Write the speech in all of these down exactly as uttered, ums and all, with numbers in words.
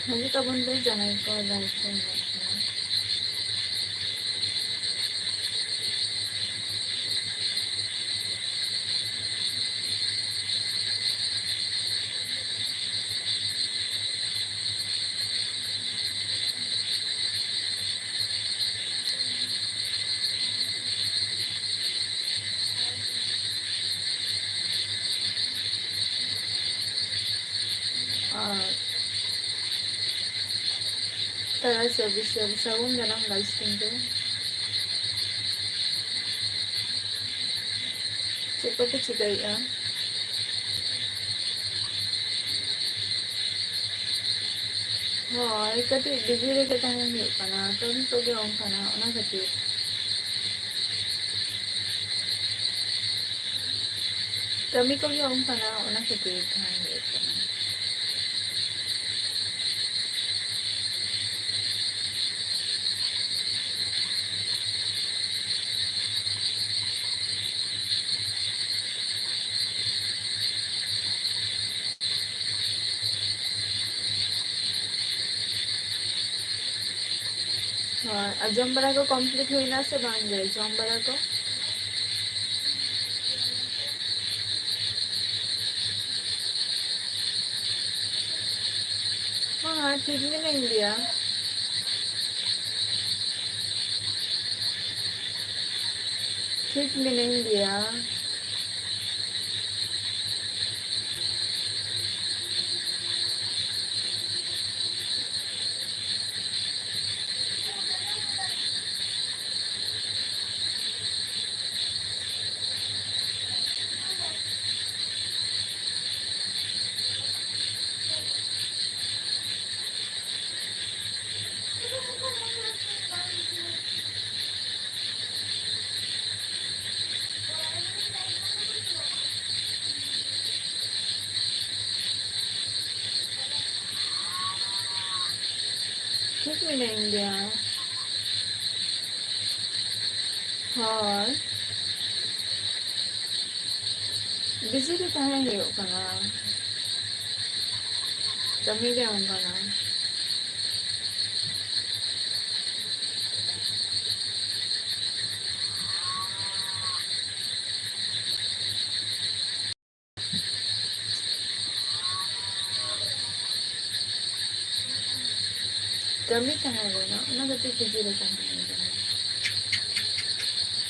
ᱦᱤᱡᱩᱜ ᱛᱟᱵᱚᱱ ᱯᱮ ᱡᱟᱦᱟᱸᱭ ᱠᱚ live ᱠᱚ ᱢᱮᱱᱟᱜ ᱠᱚᱣᱟ᱾ ᱟᱨ ᱛᱟᱨᱟ ᱪᱚᱵᱵᱤᱥ ᱥᱟᱹᱜᱩᱱ ᱫᱟᱨᱟᱢ live stream ᱨᱮ᱾ ᱪᱮᱫ ᱠᱚᱯᱮ ᱪᱤᱠᱟᱹᱭᱮᱫᱼᱟ? ᱦᱳᱭ, ᱠᱟᱹᱴᱤᱡ busy ᱨᱮᱜᱮ ᱛᱟᱦᱮᱸ ᱦᱩᱭᱩᱜ ᱠᱟᱱᱟ, ᱠᱟᱹᱢᱤ ᱠᱚᱜᱮ ᱚᱱᱠᱟᱱᱟ, ᱚᱱᱟ ᱠᱷᱟᱹᱛᱤᱨ᱾ ᱠᱟᱹᱢᱤ ᱠᱚᱜᱮ ᱚᱱᱠᱟᱱᱟ, ᱚᱱᱟ ᱠᱷᱟᱹᱛᱤᱨ ᱛᱟᱦᱮᱸ ᱦᱩᱭᱩᱜ ᱠᱟᱱᱟ᱾ ᱦᱳᱭ, ᱟᱨ ᱡᱚᱢ ᱵᱟᱲᱟ ᱠᱚ complete ᱦᱩᱭᱱᱟ ᱥᱮ ᱵᱟᱝ ᱜᱮ? ᱡᱚᱢ ᱵᱟᱲᱟ ᱠᱚ? ᱦᱚᱸ, ᱴᱷᱤᱠ ᱢᱤᱱᱟᱹᱧ ᱜᱮᱭᱟ᱾ ᱴᱷᱤᱠ ᱢᱤᱱᱟᱹᱧ ᱜᱮᱭᱟ᱾ ᱴᱷᱤᱠ ᱢᱤᱱᱟᱹᱧ ᱜᱮᱭᱟ᱾ ᱦᱳᱭ᱾ busy ᱨᱮ ᱛᱟᱦᱮᱸ ᱦᱩᱭᱩᱜ ᱠᱟᱱᱟ, ᱠᱟᱹᱢᱤ ᱜᱮ ᱚᱱᱠᱟᱱᱟ᱾ ᱠᱟᱹᱢᱤ ᱛᱟᱦᱮᱸ ᱞᱮᱱᱟ, ᱚᱱᱟ ᱠᱷᱟᱹᱛᱤᱨ ᱯᱤᱡᱤ ᱨᱮ ᱛᱟᱦᱮᱸ ᱞᱮᱱᱟ᱾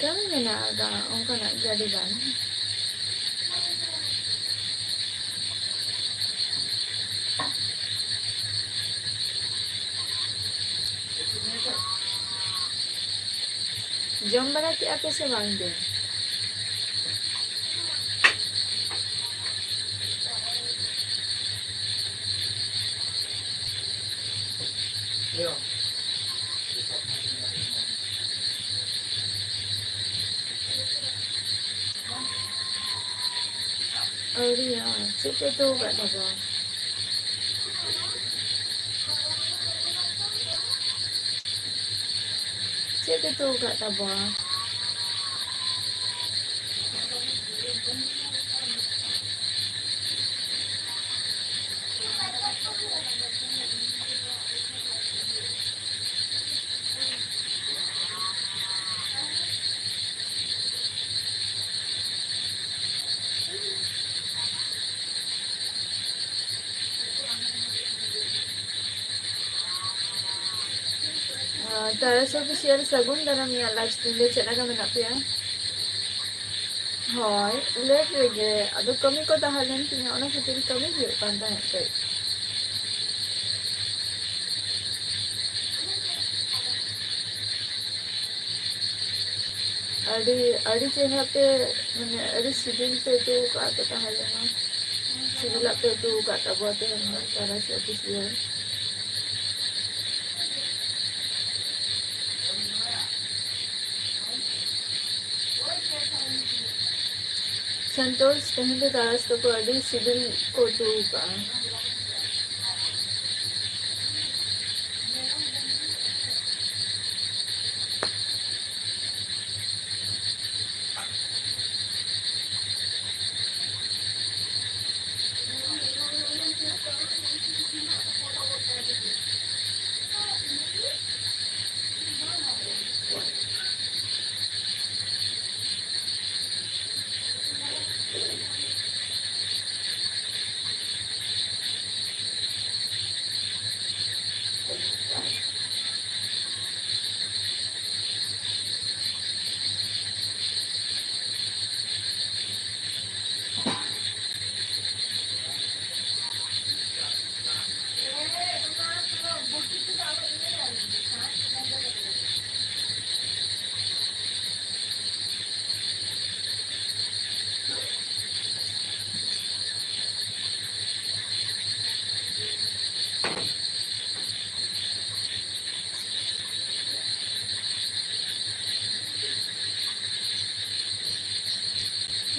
ᱠᱟᱹᱢᱤ ᱢᱮᱱᱟᱜ ᱟᱠᱟᱫ ᱚᱱᱠᱟᱱᱟᱜ ᱜᱮ ᱟᱹᱰᱤ ᱜᱟᱱ᱾ ᱡᱚᱢ ᱵᱟᱲᱟ ᱠᱮᱫᱼᱟ ᱯᱮ ᱥᱮ ᱵᱟᱝ ᱜᱮ? ᱟᱹᱣᱨᱤᱭᱟ᱾ ᱪᱮᱫ ᱯᱮ ᱩᱛᱩ ᱟᱠᱟᱫ ᱛᱟᱵᱚᱣᱟ? ᱪᱮᱫ ᱯᱮ ᱩᱛᱩ ᱟᱠᱟᱫ ᱛᱟᱵᱚᱣᱟ? ᱟᱨ ᱛᱟᱨᱟᱥ ᱚᱯᱷᱤᱥᱤᱭᱟᱞ ᱥᱟᱹᱜᱩᱱ ᱫᱟᱨᱟᱢ ᱤᱧᱟᱹᱜ live stream ᱨᱮ᱾ ᱪᱮᱫ ᱞᱮᱠᱟ ᱢᱮᱱᱟᱜ ᱯᱮᱭᱟ? ᱦᱳᱭ, ᱞᱮᱴ ᱨᱮᱜᱮ, ᱟᱫᱚ ᱠᱟᱹᱢᱤ ᱠᱚ ᱛᱟᱦᱮᱸ ᱞᱮᱱ ᱛᱤᱧᱟᱹ, ᱚᱱᱟ ᱠᱷᱟᱹᱛᱤᱨ ᱠᱟᱹᱢᱤ ᱦᱩᱭᱩᱜ ᱠᱟᱱ ᱛᱟᱦᱮᱸᱫ ᱠᱟᱹᱡ᱾ ᱟᱹᱰᱤ, ᱟᱹᱰᱤ ᱪᱮᱦᱨᱟ ᱯᱮ, ᱢᱟᱱᱮ, ᱟᱹᱰᱤ ᱥᱤᱵᱤᱞ ᱯᱮ ᱩᱛᱩ ᱟᱠᱟᱫ ᱯᱮ ᱛᱟᱦᱮᱸ ᱞᱮᱱᱟ᱾ ᱥᱤᱵᱤᱞᱟᱜ ᱯᱮ ᱩᱛᱩ ᱟᱠᱟᱫ ᱛᱟᱵᱚᱣᱟ ᱛᱮᱦᱮᱧ ᱫᱚ, ᱛᱟᱨᱟᱥ ᱚᱯᱷᱤᱥᱤᱭᱟᱞ᱾ ᱥᱚᱱᱛᱳᱥ, ᱛᱮᱦᱮᱧ ᱫᱚ ᱛᱟᱨᱟᱥ ᱛᱟᱠᱚ ᱟᱹᱰᱤ ᱥᱤᱵᱤᱞ ᱠᱚ ᱩᱛᱩ ᱟᱠᱟᱫᱼᱟ᱾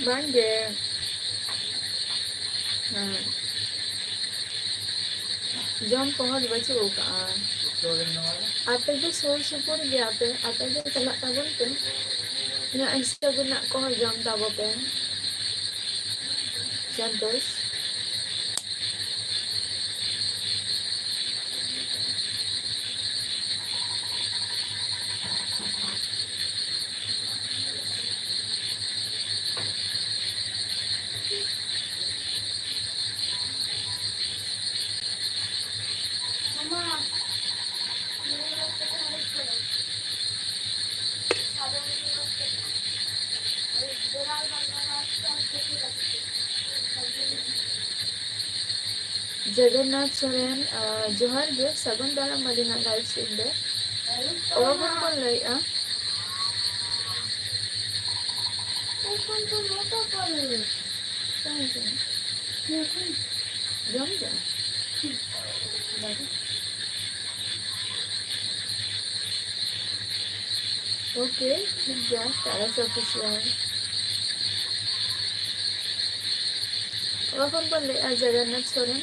ᱵᱟᱝ ᱜᱮ᱾ ᱦᱮᱸ᱾ ᱡᱚᱢ ᱠᱚᱦᱚᱸ ᱵᱟᱹᱪᱩᱜ ᱟᱠᱟᱜᱼᱟ᱾ ᱟᱯᱮ ᱫᱚ ᱥᱩᱨ ᱥᱩᱯᱩᱨ ᱜᱮᱭᱟ ᱯᱮ, ᱟᱯᱮ ᱫᱚ ᱪᱟᱞᱟᱜ ᱛᱟᱵᱚᱱ ᱯᱮ᱾ ᱱᱚᱣᱟ ᱤᱱᱥᱴᱟ ᱨᱮᱱᱟᱜ ᱠᱚᱦᱚᱸ ᱡᱚᱢ ᱛᱟᱵᱚ ᱯᱮ᱾ ᱥᱚᱱᱛᱳᱥ᱾ ᱡᱚᱜᱚᱱᱱᱟᱛᱷ ᱥᱚᱨᱮᱱ, ᱟᱸ, ᱡᱚᱦᱟᱨ ᱜᱮ, ᱥᱟᱹᱜᱩᱱ ᱫᱟᱨᱟᱢ ᱟᱹᱞᱤᱧᱟᱜ live stream ᱨᱮ᱾ ᱚᱠᱟ ᱠᱷᱚᱱ ᱵᱚᱱ ᱞᱟᱹᱭᱮᱜᱼᱟ? ᱡᱚᱢ ᱠᱮᱫᱟ? OK, ᱴᱷᱤᱠ ᱜᱮᱭᱟ, ᱛᱟᱨᱟᱥ official᱾ ᱚᱠᱟ ᱠᱷᱚᱱ ᱵᱚᱱ ᱞᱟᱹᱭᱮᱜᱼᱟ, ᱡᱚᱜᱚᱱᱱᱟᱛᱷ ᱥᱚᱨᱮᱱ?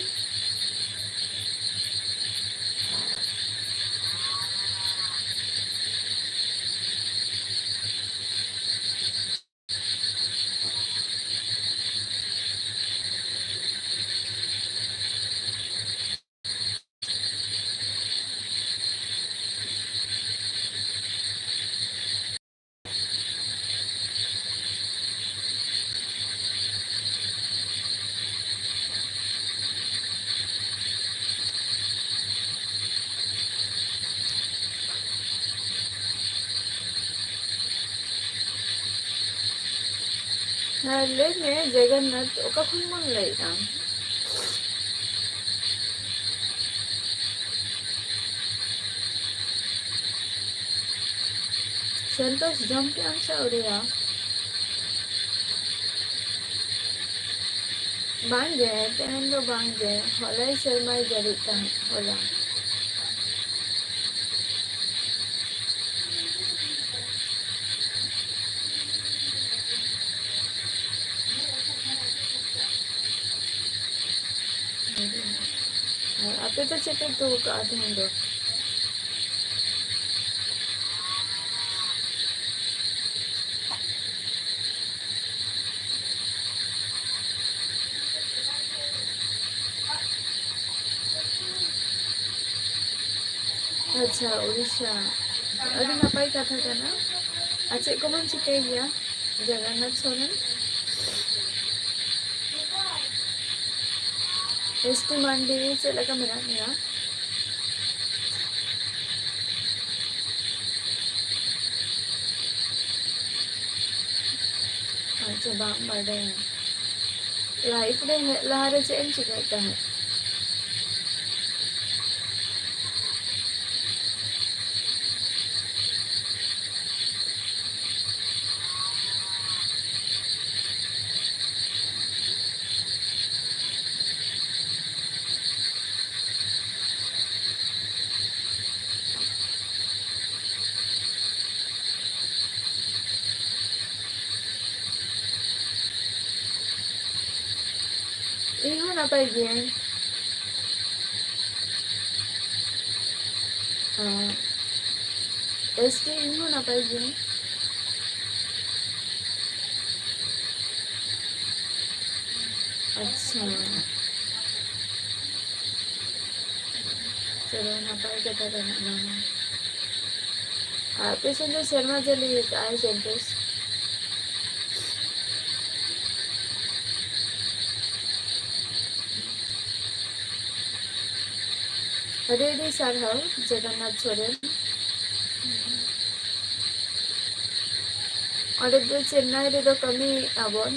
ᱦᱮᱸ, ᱞᱟᱹᱭ ᱢᱮ ᱡᱚᱜᱚᱱᱱᱟᱛᱷ, ᱚᱠᱟ ᱠᱷᱚᱱ ᱵᱚᱱ ᱞᱟᱹᱭᱮᱫᱼᱟ? ᱥᱚᱱᱛᱳᱥ, ᱡᱚᱢ ᱠᱮᱜ ᱟᱢ ᱥᱮ ᱟᱹᱣᱨᱤᱭᱟ? ᱵᱟᱝ ᱜᱮ, ᱛᱮᱦᱮᱧ ᱫᱚ ᱵᱟᱝ ᱜᱮ, ᱦᱚᱞᱟᱭ ᱥᱮᱨᱢᱟᱭ ᱡᱟᱹᱲᱤᱭᱮᱫ ᱛᱟᱦᱮᱸᱫ, ᱦᱚᱞᱟ᱾ ᱟᱯᱮ ᱫᱚ ᱪᱮᱫ ᱯᱮ ᱩᱛᱩ ᱟᱠᱟᱫᱼᱟ ᱛᱮᱦᱮᱧ ᱫᱚ? ᱟᱪᱪᱷᱟ, ᱩᱲᱤᱥᱥᱟ᱾ ᱟᱹᱰᱤ ᱱᱟᱯᱟᱭ ᱠᱟᱛᱷᱟ ᱠᱟᱱᱟ᱾ ᱟᱨ ᱪᱮᱫ ᱠᱚᱵᱚᱱ ᱪᱤᱠᱟᱹᱭ ᱜᱮᱭᱟ? ᱡᱚᱜᱚᱱᱱᱟᱛᱷ ᱥᱚᱨᱮᱱ᱾ ᱮᱥ ᱴᱤ ᱢᱟᱱᱰᱤ, ᱪᱮᱫ ᱞᱮᱠᱟ ᱢᱮᱱᱟᱜ ᱢᱮᱭᱟ? ᱟᱪᱪᱷᱟ, ᱵᱟᱢ ᱵᱟᱰᱟᱭᱟ᱾ ᱞᱟᱭᱤᱯᱷ ᱨᱮ ᱦᱮᱡ ᱞᱟᱦᱟᱨᱮ ᱪᱮᱫ ᱮᱢ ᱪᱤᱠᱟᱹᱭᱮᱫ ᱛᱟᱦᱮᱸᱫ? ᱤᱧ ᱦᱚᱸ ᱱᱟᱯᱟᱭ ᱜᱤᱭᱟᱹᱧ᱾ ᱦᱮᱸ, ᱮᱥ ᱴᱤ, ᱤᱧ ᱦᱚᱸ ᱱᱟᱯᱟᱭ ᱜᱤᱭᱟᱹᱧ᱾ ᱟᱪᱪᱷᱟ, ᱪᱚᱞᱚ, ᱱᱟᱯᱟᱭ ᱠᱟᱛᱷᱟ ᱠᱟᱱᱟ ᱚᱱᱟ ᱦᱚᱸ᱾ ᱟᱯᱮ ᱥᱮᱱ ᱫᱚ ᱥᱮᱨᱢᱟ ᱡᱟᱹᱲᱤ ᱠᱟᱜᱼᱟᱭ ᱥᱮ ᱵᱮᱥ? ᱟᱹᱰᱤ ᱟᱹᱰᱤ ᱥᱟᱨᱦᱟᱣ, ᱡᱚᱜᱚᱱᱱᱟᱛᱷ ᱥᱚᱨᱮᱱ᱾ ᱚᱸᱰᱮ ᱫᱚ ᱪᱮᱱᱱᱟᱭ ᱨᱮᱫᱚ ᱠᱟᱹᱢᱤ ᱟᱵᱚᱱ᱾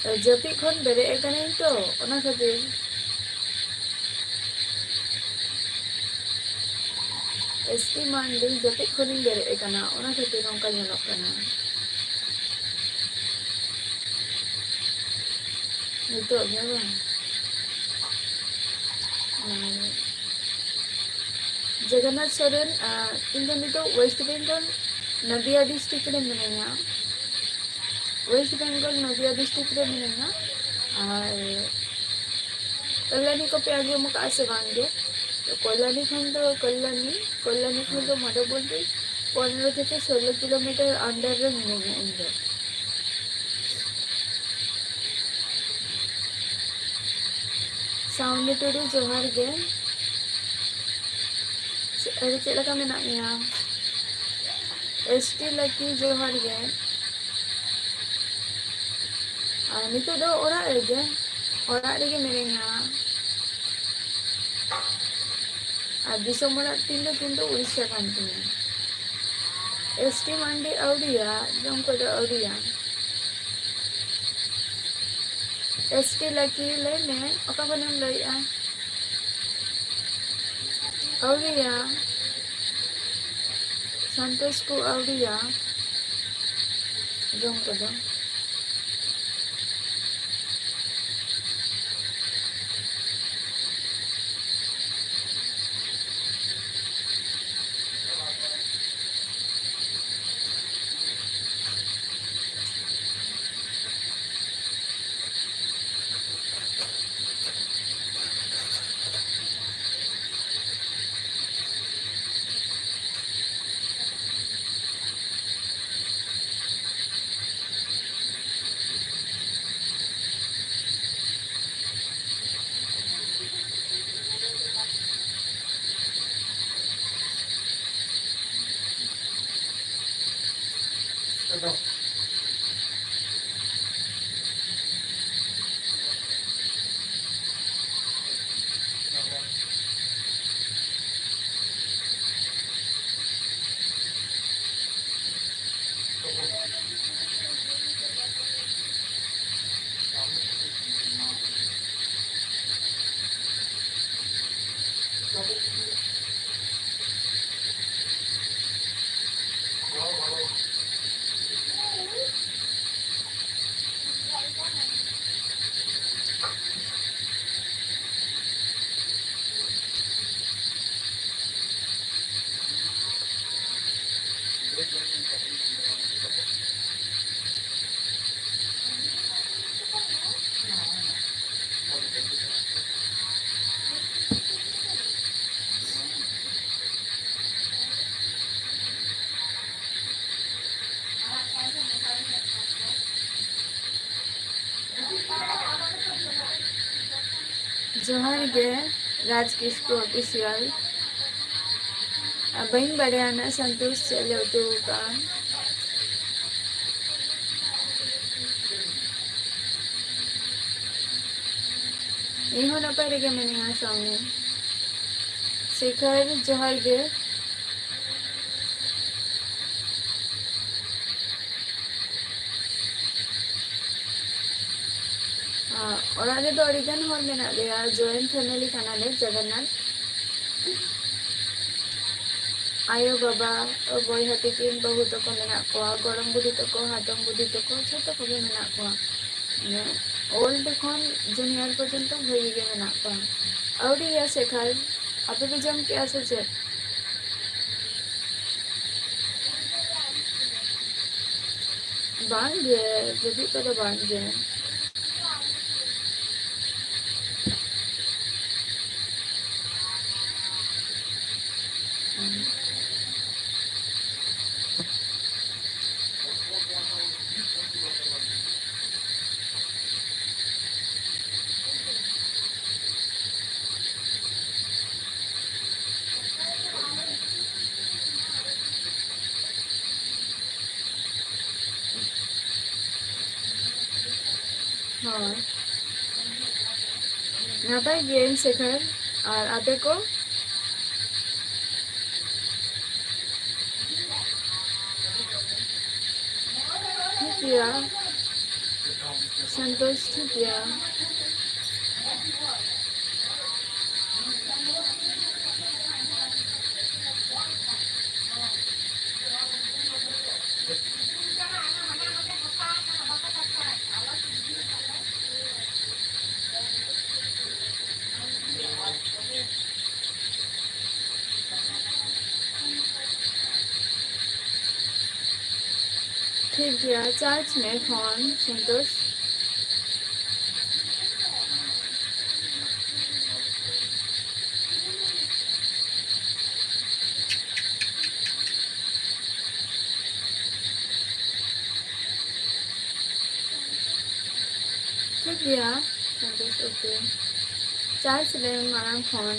ᱚ᱾ ᱡᱟᱹᱯᱤᱫ ᱠᱷᱚᱱ ᱵᱮᱨᱮᱫ ᱟᱠᱟᱱᱟᱹᱧ ᱛᱚ, ᱚᱱᱟ ᱠᱷᱟᱹᱛᱤᱨ᱾ ᱮᱥ ᱴᱤ ᱢᱟᱱᱰᱤ, ᱡᱟᱹᱯᱤᱫ ᱠᱷᱚᱱᱤᱧ ᱵᱮᱨᱮᱫ ᱟᱠᱟᱱᱟ, ᱚᱱᱟ ᱠᱷᱟᱹᱛᱤᱨ ᱚᱱᱠᱟ ᱧᱮᱞᱚᱜ ᱠᱟᱱᱟ᱾ ᱱᱤᱛᱚᱜ ᱜᱮ ᱵᱟᱝ? ᱟᱨ ᱡᱚᱜᱚᱱᱱᱟᱛᱷ ᱥᱚᱨᱮᱱ, ᱟᱨ ᱤᱧ ᱫᱚ ᱱᱤᱛᱚᱜ ᱳᱭᱮᱥᱴ ᱵᱮᱝᱜᱚᱞ ᱱᱚᱫᱤᱭᱟ ᱰᱤᱥᱴᱨᱤᱠᱴ ᱨᱮ ᱢᱤᱱᱟᱹᱧᱟ᱾ ᱳᱭᱮᱥᱴ ᱵᱮᱝᱜᱚᱞ ᱱᱚᱫᱤᱭᱟ ᱰᱤᱥᱴᱨᱤᱠᱴ ᱨᱮ ᱢᱤᱱᱟᱹᱧᱟ᱾ ᱟᱨ ᱠᱚᱞᱞᱟᱱᱤ ᱠᱚᱯᱮ ᱟᱸᱡᱚᱢ ᱟᱠᱟᱫᱼᱟ ᱥᱮ ᱵᱟᱝ ᱜᱮ? ᱛᱚ ᱠᱚᱞᱞᱟᱱᱤ ᱠᱷᱚᱱ ᱫᱚ, ᱠᱚᱞᱞᱟᱱᱤ, ᱠᱚᱞᱞᱟᱱᱤ ᱠᱷᱚᱱ ᱫᱚ ᱢᱚᱴᱟᱢᱩᱴᱤ ᱯᱚᱱᱨᱚ ᱛᱷᱮᱠᱮ ᱥᱳᱞᱳ ᱠᱤᱞᱳᱢᱤᱴᱟᱨ ᱟᱱᱰᱟᱨ ᱨᱮ ᱢᱤᱱᱟᱹᱧᱟ ᱤᱧ ᱫᱚ᱾ ᱥᱟᱣᱱᱤ ᱴᱩᱰᱩ, ᱡᱚᱦᱟᱨ ᱜᱮ᱾ ᱪᱮᱫ, ᱟᱨ ᱪᱮᱫ ᱞᱮᱠᱟ ᱢᱮᱱᱟᱜ ᱢᱮᱭᱟ? ᱮᱥ ᱴᱤ ᱞᱟᱹᱠᱤ, ᱡᱚᱦᱟᱨ ᱜᱮ᱾ ᱟᱨ ᱱᱤᱛᱚᱜ ᱫᱚ ᱚᱲᱟᱜ ᱨᱮᱜᱮ, ᱚᱲᱟᱜ ᱨᱮᱜᱮ ᱢᱤᱱᱟᱹᱧᱟ᱾ ᱟᱨ ᱫᱤᱥᱚᱢ ᱚᱲᱟᱜ ᱛᱤᱧ ᱫᱚ ᱠᱤᱱᱛᱩ ᱩᱲᱤᱥᱥᱟ ᱠᱟᱱ ᱛᱤᱧᱟ᱾ ᱮᱥ ᱴᱤ ᱢᱟᱱᱰᱤ ᱟᱹᱣᱨᱤᱭᱟ, ᱡᱚᱢ ᱠᱚᱫᱚ ᱟᱹᱣᱨᱤᱭᱟ᱾ ᱮᱥ ᱴᱤ ᱞᱟᱹᱠᱤ, ᱞᱟᱹᱭ ᱢᱮ, ᱚᱠᱟ ᱠᱷᱚᱱᱮᱢ ᱞᱟᱹᱭᱮᱜᱼᱟ? ᱟᱹᱣᱨᱤᱭᱟ᱾ ᱥᱟᱱᱛᱳᱥ ᱠᱚ ᱟᱹᱣᱨᱤᱭᱟ ᱡᱚᱢ ᱠᱚᱫᱚ᱾ ᱡᱚᱦᱟᱨ ᱜᱮ, ᱨᱟᱡᱽ ᱠᱤᱥᱠᱩ ᱚᱯᱷᱤᱥᱤᱭᱟᱞ᱾ ᱟᱨ ᱵᱟᱹᱧ ᱵᱟᱲᱟᱭᱟ ᱱᱟᱜ ᱥᱟᱱᱛᱳᱥ ᱪᱮᱫ ᱞᱮ ᱩᱛᱩ ᱟᱠᱟᱫᱼᱟ᱾ ᱤᱧ ᱦᱚᱸ ᱱᱟᱯᱟᱭ ᱨᱮᱜᱮ ᱢᱮᱱᱟᱹᱧᱟ, ᱥᱟᱣᱱᱤ᱾ ᱥᱮᱠᱷᱟᱨ, ᱡᱚᱦᱟᱨ ᱜᱮ᱾ ᱟᱸ, ᱚᱲᱟᱜ ᱨᱮᱫᱚ ᱟᱹᱰᱤ ᱜᱟᱱ ᱦᱚᱲ ᱢᱮᱱᱟᱜ ᱞᱮᱭᱟ, joint family ᱠᱟᱱᱟᱞᱮ, ᱡᱚᱜᱚᱱᱱᱟᱛᱷ᱾ ᱟᱭᱳ, ᱵᱟᱵᱟ, ᱵᱚᱭᱦᱟ, ᱛᱤᱠᱤᱱ, ᱵᱟᱹᱦᱩ ᱛᱟᱠᱚ ᱢᱮᱱᱟᱜ ᱠᱚᱣᱟ, ᱜᱚᱲᱚᱢ ᱵᱩᱰᱷᱤ ᱛᱟᱠᱚ, ᱦᱟᱛᱚᱢ ᱵᱩᱰᱷᱤ ᱛᱟᱠᱚ, ᱡᱷᱚᱛᱚ ᱠᱚᱜᱮ ᱢᱮᱱᱟᱜ ᱠᱚᱣᱟ᱾ ᱢᱟᱱᱮ, old ᱠᱷᱚᱱ junior ᱯᱚᱨᱡᱚᱱᱛᱚ ᱵᱷᱟᱹᱜᱤ ᱜᱮ ᱢᱮᱱᱟᱜ ᱠᱚᱣᱟ᱾ ᱟᱹᱣᱨᱤᱭᱟ ᱥᱮᱠᱷᱟᱨ, ᱟᱯᱮ ᱯᱮ ᱡᱚᱢ ᱠᱮᱜᱼᱟ ᱥᱮ ᱪᱮᱫ? ᱵᱟᱝ ᱜᱮ, ᱡᱟᱹᱯᱤᱫ ᱠᱚᱫᱚ ᱵᱟᱝ ᱜᱮ᱾ ᱦᱳᱭ᱾ ᱱᱟᱯᱟᱭ ᱜᱤᱭᱟᱹᱧ ᱥᱮᱠᱷᱟᱨ, ᱟᱨ ᱟᱯᱮ ᱠᱚ? ᱴᱷᱤᱠ ᱜᱮᱭᱟ᱾ ᱥᱟᱱᱛᱳᱥ, ᱴᱷᱤᱠ ᱜᱮᱭᱟ᱾ ᱴᱷᱤᱠ ᱜᱮᱭᱟ, charge ᱢᱮ ᱯᱷᱳᱱ, ᱥᱚᱱᱛᱳᱥ᱾ ᱴᱷᱤᱠ ᱜᱮᱭᱟ, ᱥᱚᱱᱛᱳᱥ, OK᱾ ᱪᱟᱨᱡᱽ ᱞᱮ ᱢᱟᱲᱟᱝ ᱠᱷᱚᱱ᱾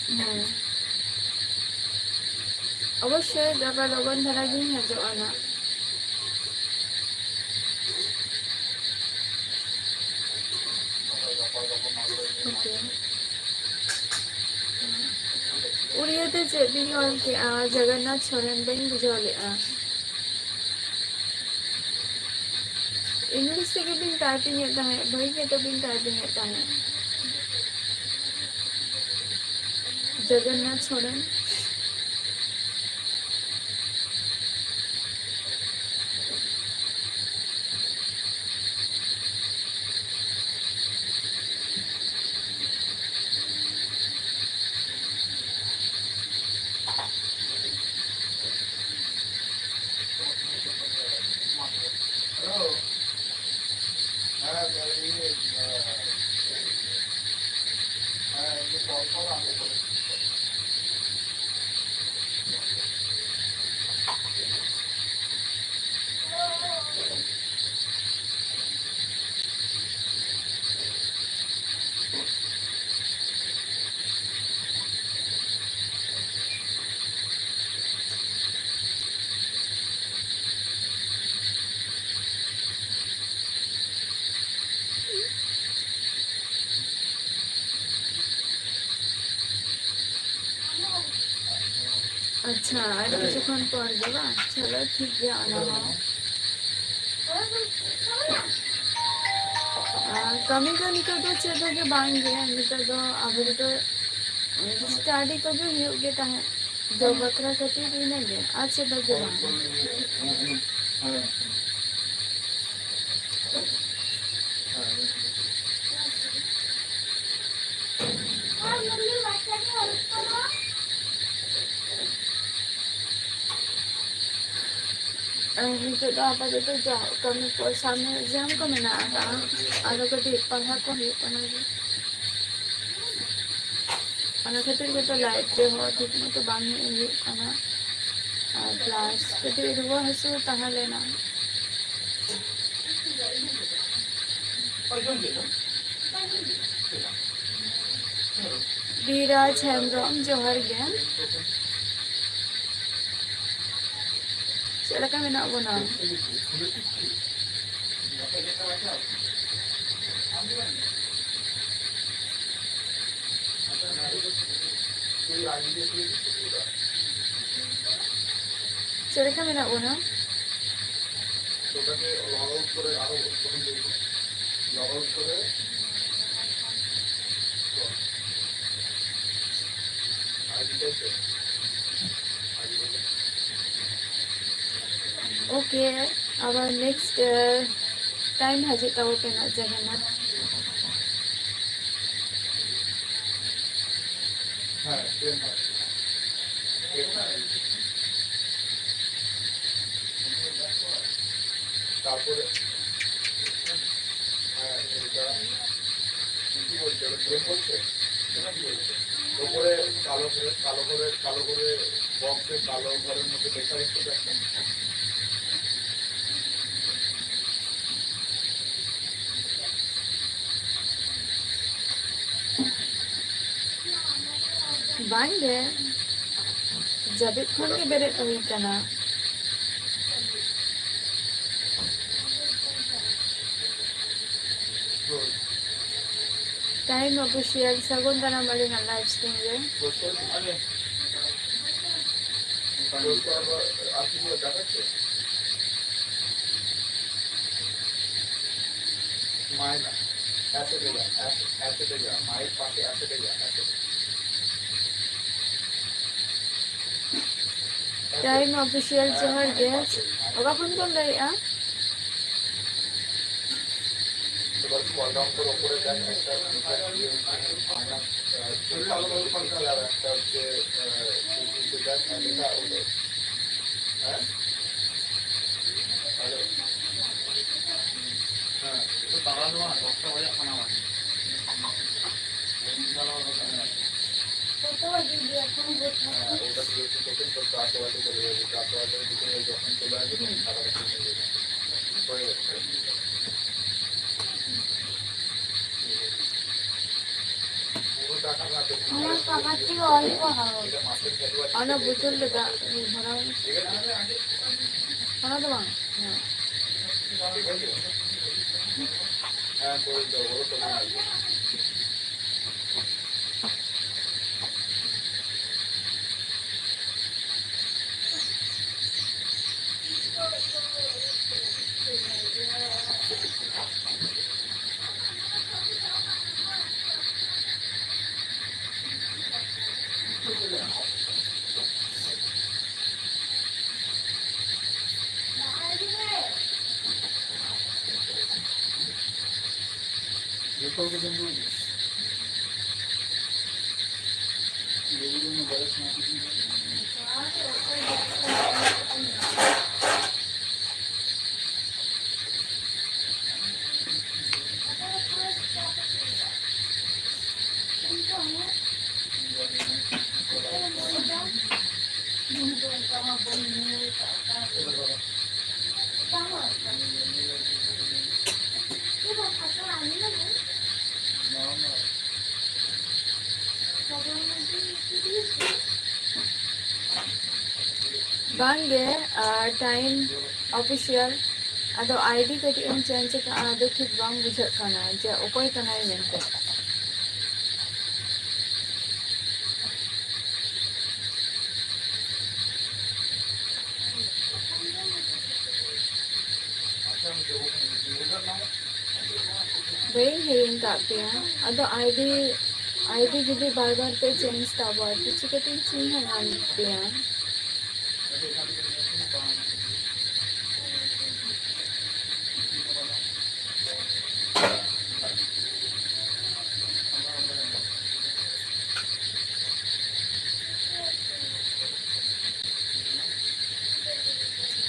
ᱦᱮᱸ, ᱚᱵᱚᱥᱥᱳᱭ ᱜᱟᱯᱟ ᱞᱚᱜᱚᱱ ᱫᱷᱟᱨᱟ ᱜᱤᱧ ᱦᱤᱡᱩᱜᱼᱟ ᱱᱟᱜ᱾ ᱳᱠᱮ᱾ ᱩᱲᱤᱭᱟ ᱛᱮ ᱪᱮᱫ ᱵᱤᱱ ᱚᱞ ᱠᱮᱜᱼᱟ? ᱡᱚᱜᱚᱱᱱᱟᱛᱷ ᱥᱚᱨᱮᱱ ᱵᱟᱹᱧ ᱵᱩᱡᱷᱟᱹᱣ ᱞᱮᱜᱼᱟ᱾ ᱤᱝᱞᱤᱥ ᱛᱮᱜᱮ ᱵᱤᱱ ᱴᱟᱭᱯᱤᱝ ᱮᱫ ᱛᱟᱦᱮᱸᱫ, ᱵᱷᱟᱹᱜᱤ ᱜᱮᱛᱚ ᱵᱤᱱ ᱴᱟᱭᱯᱤᱝ ᱮᱫ ᱛᱟᱦᱮᱸᱫ᱾ ᱡᱚᱜᱚᱱᱱᱟᱛᱷ ᱥᱚᱨᱮᱱ᱾ ᱟᱪᱪᱷᱟ, ᱟᱹᱰᱤ ᱠᱤᱪᱷᱩ ᱠᱷᱚᱱ ᱯᱚᱨ ᱜᱮ ᱵᱟᱝ? ᱪᱚᱞᱚ, ᱴᱷᱤᱠ ᱜᱮᱭᱟ, ᱚᱱᱟ ᱦᱚᱸ᱾ ᱟᱨ ᱠᱟᱹᱢᱤ ᱫᱚ ᱱᱤᱛᱚᱜ ᱫᱚ ᱪᱮᱫ ᱦᱚᱸ ᱜᱮ ᱵᱟᱝ ᱜᱮ, ᱱᱤᱛᱚᱜ ᱫᱚ ᱟᱵᱚ ᱫᱚ ᱥᱴᱟᱰᱤ ᱠᱚᱜᱮ ᱦᱩᱭᱩᱜ ᱜᱮ ᱛᱟᱦᱮᱸᱫ, ᱡᱚᱵ ᱵᱟᱠᱷᱨᱟ ᱠᱷᱟᱹᱛᱤᱨ ᱤᱱᱟᱹ ᱜᱮ, ᱟᱨ ᱪᱮᱫ ᱦᱚᱸ ᱜᱮ ᱵᱟᱝ᱾ ᱟᱨ ᱱᱤᱛᱚᱜ ᱫᱚ ᱟᱯᱟᱛᱚᱛᱚ ᱡᱟ ᱠᱟᱹᱢᱤ ᱠᱚ ᱥᱟᱢᱱᱮ exam ᱠᱚ ᱢᱮᱱᱟᱜ ᱟᱠᱟᱫᱼᱟ, ᱟᱫᱚ ᱠᱟᱹᱴᱤᱡ ᱯᱟᱲᱦᱟᱣ ᱠᱚ ᱦᱩᱭᱩᱜ ᱠᱟᱱᱟ ᱡᱮ᱾ ᱚᱱᱟ ᱠᱷᱟᱹᱛᱤᱨ ᱜᱮᱛᱚ ᱞᱟᱭᱤᱵᱷ ᱨᱮᱦᱚᱸ ᱴᱷᱤᱠ ᱢᱚᱛᱚ ᱵᱟᱝ ᱦᱮᱡ ᱦᱩᱭᱩᱜ ᱠᱟᱱᱟ᱾ ᱟᱨ ᱯᱞᱟᱥ ᱠᱟᱹᱴᱤᱡ ᱨᱩᱣᱟᱹ ᱦᱟᱹᱥᱩ ᱛᱟᱦᱮᱸ ᱞᱮᱱᱟ᱾ ᱵᱤᱨᱟᱡᱽ ᱦᱮᱢᱵᱨᱚᱢ, ᱡᱚᱦᱟᱨ ᱜᱮ᱾ ᱪᱮᱫ ᱞᱮᱠᱟ ᱢᱮᱱᱟᱜ ᱵᱚᱱᱟ? ᱪᱮᱫ ᱞᱮᱠᱟ ᱢᱮᱱᱟᱜ ᱵᱚᱱᱟ? Okay, ᱟᱵᱟᱨ next time ᱦᱤᱡᱩᱜ ᱛᱟᱵᱚ ᱯᱮ ᱱᱟᱜ ᱡᱟᱦᱟᱱᱟᱜ᱾ ᱦᱮᱸ, ᱥᱮᱢ ᱦᱚᱭ᱾ ᱥᱮᱢ ᱦᱚᱭ᱾ ᱛᱟᱨᱯᱚᱨᱮ, ᱦᱮᱸ, এটা কি বলছে? ওটা সেম বলছে? এটা কি বলছে? ওপরে কালো করে, কালো করে, কালো করে বক্সে কালো ঘরের মধ্যে লেখা দেখতে পাচ্ছেন? ᱵᱟᱝ ᱜᱮ, ᱡᱟᱹᱯᱤᱫ ᱠᱷᱚᱱ ᱜᱮ ᱵᱮᱨᱮᱫ ᱦᱩᱭ ᱠᱟᱱᱟ᱾ ᱴᱟᱭᱤᱢ ᱚᱯᱷᱤᱥᱤᱭᱟᱞ, ᱥᱟᱹᱜᱩᱱ ᱫᱟᱨᱟᱢ ᱟᱹᱞᱤᱧᱟᱜ ᱞᱟᱭᱤᱵᱷ ᱥᱴᱨᱤᱢ ᱨᱮ᱾ মায়ের কাছে দেবে, কাছে দেবে, মায়ের পাশে কাছে দেবে, কাছে দেবে। ᱴᱟᱭᱤᱢ ᱚᱯᱷᱤᱥᱤᱭᱟᱞ, ᱡᱚᱦᱟᱨ ᱜᱮ᱾ ᱚᱠᱟ ᱠᱷᱚᱱ ᱵᱚᱱ ᱞᱟᱹᱭᱮᱫᱼᱟ? এবার স্ক্রল ডাউন করে উপরে দেখ, একটা, একটা ইয়ে, মাইনাস, আহ, আর একটা হচ্ছে, আহ, দেখ, আর এটা ওটা। হ্যাঁ? হ্যাঁ, একটু তাড়া দেবো না, দশটা বাজে খানা বাজে। হ্যাঁ। হ্যাঁ, ওটা দিয়ে একটু করবেন, তো তারপর হয়তো চলে যাবে, তারপর হয়তো যদি যখন চলে আসবে, তখন টাকাটা তুলে নেবে। হয়ে গেছে। পুরো টাকা না তো আমার কাকার থেকে অল্প হবে। এটা মাসের ভ্যালু আছে, অনেক বোতল দা-, ভরা হয়েছে। ঠিক আছে? অনেক তো বাং। হ্যাঁ। ঠিক আছে? হ্যাঁ, করে দাও, ওরকম। ᱡᱚᱛᱚ ᱜᱮ ᱵᱚᱱ ᱫᱩᱲᱩᱵ ᱜᱮᱭᱟ᱾ ᱡᱚᱛᱚ ᱜᱮ ᱵᱚᱱ ᱫᱩᱲᱩᱵ ᱜᱮᱭᱟ᱾ ᱵᱟᱝᱜᱮ, ᱟᱨ time official, ᱟᱫᱚ ID ᱠᱟᱹᱴᱤᱡ ᱮᱢ change ᱟᱠᱟᱫᱼᱟ, ᱟᱫᱚ ᱴᱷᱤᱠ ᱵᱟᱝ ᱵᱩᱡᱷᱟᱹᱜ ᱠᱟᱱᱟ ᱡᱮ ᱚᱠᱚᱭ ᱠᱟᱱᱟᱭ ᱢᱮᱱᱛᱮ᱾ ᱵᱟᱹᱧ ᱦᱤᱲᱤᱧ ᱠᱟᱜ ᱯᱮᱭᱟ᱾ ᱟᱫᱚ ID, ID ᱡᱩᱫᱤ ᱵᱟᱨ ᱵᱟᱨ ᱯᱮ change ᱛᱟᱵᱚ, ᱟᱨᱠᱤ ᱪᱤᱠᱟᱹᱛᱤᱧ ᱪᱤᱱᱦᱟᱹ ᱧᱟᱢ ᱯᱮᱭᱟ?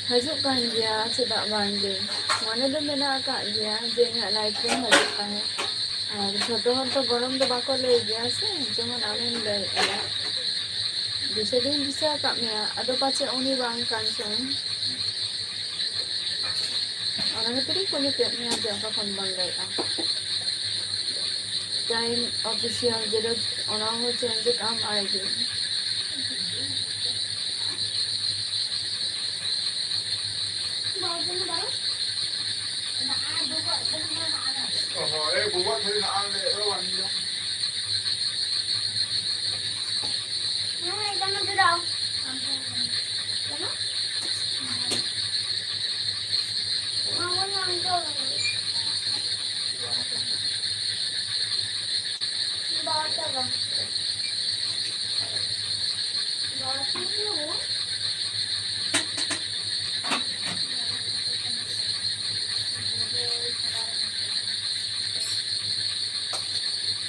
ᱦᱤᱡᱩᱜ ᱠᱟᱱ ᱜᱮᱭᱟ, ᱪᱮᱫᱟᱜ ᱵᱟᱝ ᱜᱮ? ᱢᱚᱱᱮ ᱫᱚ ᱢᱮᱱᱟᱜ ᱟᱠᱟᱫ ᱜᱮᱭᱟ ᱡᱮ ᱤᱧᱟᱹᱜ live ᱨᱮᱢ ᱦᱤᱡᱩᱜ ᱛᱟᱦᱮᱸᱫ᱾ ᱟᱨ ᱡᱷᱚᱛᱚ ᱦᱚᱲ ᱫᱚ ᱜᱚᱲᱚᱢ ᱫᱚ ᱵᱟᱠᱚ ᱞᱟᱹᱭ ᱜᱮᱭᱟ ᱥᱮ, ᱡᱮᱢᱚᱱ ᱟᱢᱮᱢ ᱞᱟᱹᱭᱮᱫᱼᱟ, ᱫᱤᱥᱟᱹ ᱫᱩᱧ ᱫᱤᱥᱟᱹ ᱟᱠᱟᱫ ᱢᱮᱭᱟ, ᱟᱫᱚ ᱯᱟᱪᱮ ᱩᱱᱤ ᱵᱟᱝ ᱠᱟᱱ ᱪᱚᱝ, ᱚᱱᱟ ᱠᱷᱟᱹᱛᱤᱨ ᱤᱧ ᱠᱩᱞᱤ ᱠᱮᱫ ᱢᱮᱭᱟ ᱡᱮ ᱚᱠᱟ ᱠᱷᱚᱱ ᱵᱚᱱ ᱞᱟᱹᱭᱮᱫᱼᱟ᱾ ᱴᱟᱭᱤᱢ ᱚᱯᱷᱤᱥᱤᱭᱟᱞ ᱡᱮᱴᱟ, ᱚᱱᱟ ᱦᱚᱸ ᱪᱮᱧᱡᱽ ᱟᱠᱟᱫ ᱟᱢ ᱟᱭᱰᱤ᱾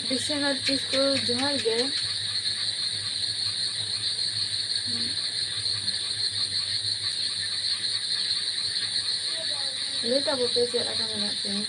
ᱵᱤᱥᱥᱚᱱᱟᱛᱷ ᱠᱤᱥᱠᱩ, ᱡᱚᱦᱟᱨ ᱜᱮ᱾ ᱞᱟᱹᱭ ᱛᱟᱵᱚ ᱯᱮ ᱪᱮᱫ ᱞᱮᱠᱟ ᱢᱮᱱᱟᱜ ᱯᱮᱭᱟ?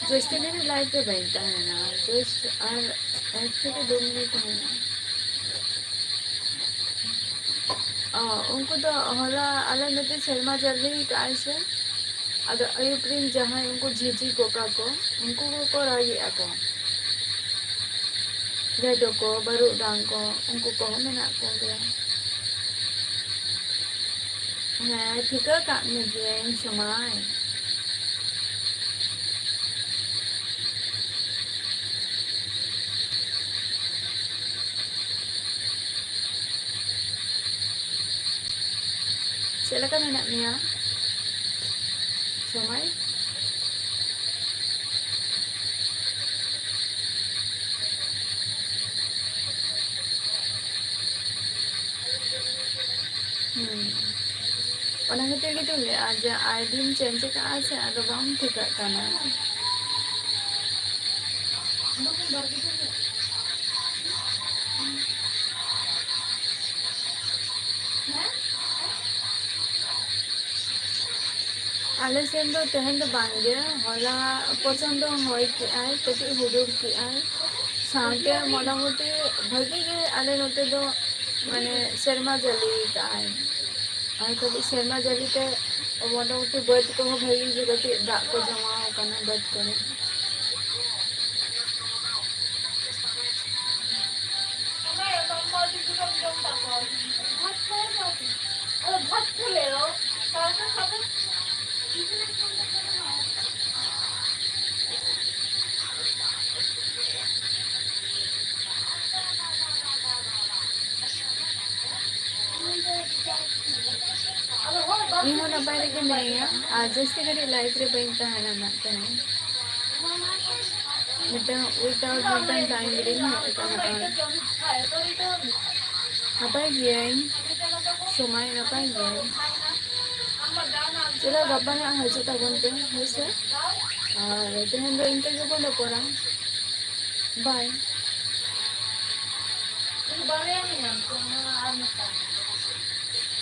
ᱡᱟᱹᱥᱛᱤ ᱜᱷᱟᱹᱲᱤᱡ ᱞᱟᱭᱤᱵᱷ ᱨᱮ ᱵᱟᱹᱧ ᱛᱟᱦᱮᱱᱟ, ᱡᱟᱥᱴ ᱟᱨ ᱮᱠ ᱛᱷᱮᱠᱮ ᱫᱩ ᱢᱤᱱᱤᱴ ᱦᱩᱭᱱᱟ᱾ ᱚ, ᱩᱱᱠᱩ ᱫᱚ ᱦᱚᱞᱟ ᱟᱞᱮ ᱱᱚᱛᱮ ᱥᱮᱨᱢᱟ ᱡᱟᱹᱲᱤ ᱠᱟᱜᱼᱟᱭ ᱥᱮ, ᱟᱫᱚ ᱟᱹᱭᱩᱵ ᱨᱮᱱ ᱡᱟᱦᱟᱸᱭ ᱩᱱᱠᱩ ᱡᱷᱤᱸᱡᱤ ᱠᱚᱠᱟ ᱠᱚ, ᱩᱱᱠᱩ ᱠᱚᱠᱚ ᱨᱟᱜᱮᱜᱼᱟ ᱠᱚ᱾ ᱜᱮᱰᱚ ᱠᱚ, ᱵᱟᱹᱨᱩᱰᱟᱝ ᱠᱚ, ᱩᱱᱠᱩ ᱠᱚᱦᱚᱸ ᱢᱮᱱᱟᱜ ᱠᱚᱜᱮᱭᱟ᱾ ᱦᱮᱸ, ᱴᱷᱤᱠᱟᱹ ᱠᱟᱜ ᱢᱮᱜᱤᱭᱟᱹᱧ ᱥᱚᱢᱟᱭ᱾ ᱪᱮᱫ ᱞᱮᱠᱟ ᱢᱮᱱᱟᱜ ᱢᱮᱭᱟ ᱥᱚᱢᱟᱭ? ᱦᱩᱸ᱾ ᱚᱱᱟ ᱠᱷᱟᱹᱛᱤᱨ ᱜᱮᱛᱚᱧ ᱞᱟᱹᱭᱟ ᱡᱮ ᱟᱭᱰᱤᱢ ᱪᱮᱧᱡᱽ ᱟᱠᱟᱫᱼᱟ ᱥᱮ ᱟᱫᱚ ᱵᱟᱢ ᱴᱷᱤᱠᱟᱹᱜ ᱠᱟᱱᱟ᱾ ᱟᱞᱮ ᱥᱮᱱ ᱫᱚ ᱛᱮᱦᱮᱧ ᱫᱚ ᱵᱟᱝ ᱜᱮ, ᱦᱚᱞᱟ ᱯᱨᱚᱪᱚᱱᱰᱚ ᱦᱚᱭ ᱠᱮᱜᱼᱟᱭ, ᱠᱟᱹᱴᱤᱡ ᱦᱩᱰᱩᱨ ᱠᱮᱜᱼᱟᱭ, ᱥᱟᱶᱛᱮ ᱢᱚᱴᱟᱢᱩᱴᱤ ᱵᱷᱟᱹᱜᱤ ᱜᱮ ᱟᱞᱮ ᱱᱚᱛᱮ ᱫᱚ ᱢᱟᱱᱮ ᱥᱮᱨᱢᱟ ᱡᱟᱹᱲᱤ ᱠᱟᱜᱼᱟᱭ᱾ ᱟᱨ ᱠᱟᱹᱴᱤᱡ ᱥᱮᱨᱢᱟ ᱡᱟᱹᱲᱤ ᱛᱮ ᱢᱚᱴᱟᱢᱩᱴᱤ ᱵᱟᱹᱫᱽ ᱠᱚᱦᱚᱸ ᱵᱷᱟᱹᱜᱤ ᱜᱮ ᱠᱟᱹᱴᱤᱡ ᱫᱟᱜ ᱠᱚ ᱡᱚᱢᱟᱣ ᱠᱟᱱᱟ ᱵᱟᱹᱫᱽ ᱠᱚᱨᱮ᱾ ᱤᱧ ᱦᱚᱸ ᱱᱟᱯᱟᱭ ᱨᱮᱜᱮ ᱢᱮᱱᱟᱧᱟ, ᱟᱨ ᱡᱟᱹᱥᱛᱤ ᱜᱷᱟᱹᱲᱤᱡ live ᱨᱮ ᱵᱟᱹᱧ ᱛᱟᱦᱮᱱᱟ ᱱᱟᱜ ᱠᱷᱟᱱ᱾ ᱢᱤᱫᱴᱟᱝ without ᱢᱤᱫᱴᱟᱝ time ᱨᱤᱧ ᱦᱮᱡ ᱟᱠᱟᱱᱟ, ᱟᱨ ᱱᱟᱯᱟᱭ ᱜᱤᱭᱟᱹᱧ, ᱥᱚᱢᱟᱭ ᱱᱟᱯᱟᱭ ᱜᱤᱭᱟᱹᱧ᱾ ᱪᱚᱞᱚ, ᱜᱟᱯᱟ ᱦᱟᱸᱜ ᱦᱤᱡᱩᱜ ᱛᱟᱵᱚᱱ ᱯᱮ, ᱦᱳᱭ ᱥᱮ? ᱟᱨ ᱛᱮᱦᱮᱧ ᱫᱚ ᱤᱱᱠᱟᱹ ᱜᱮᱵᱚᱱ ᱨᱚᱯᱚᱲᱟ᱾ Bye᱾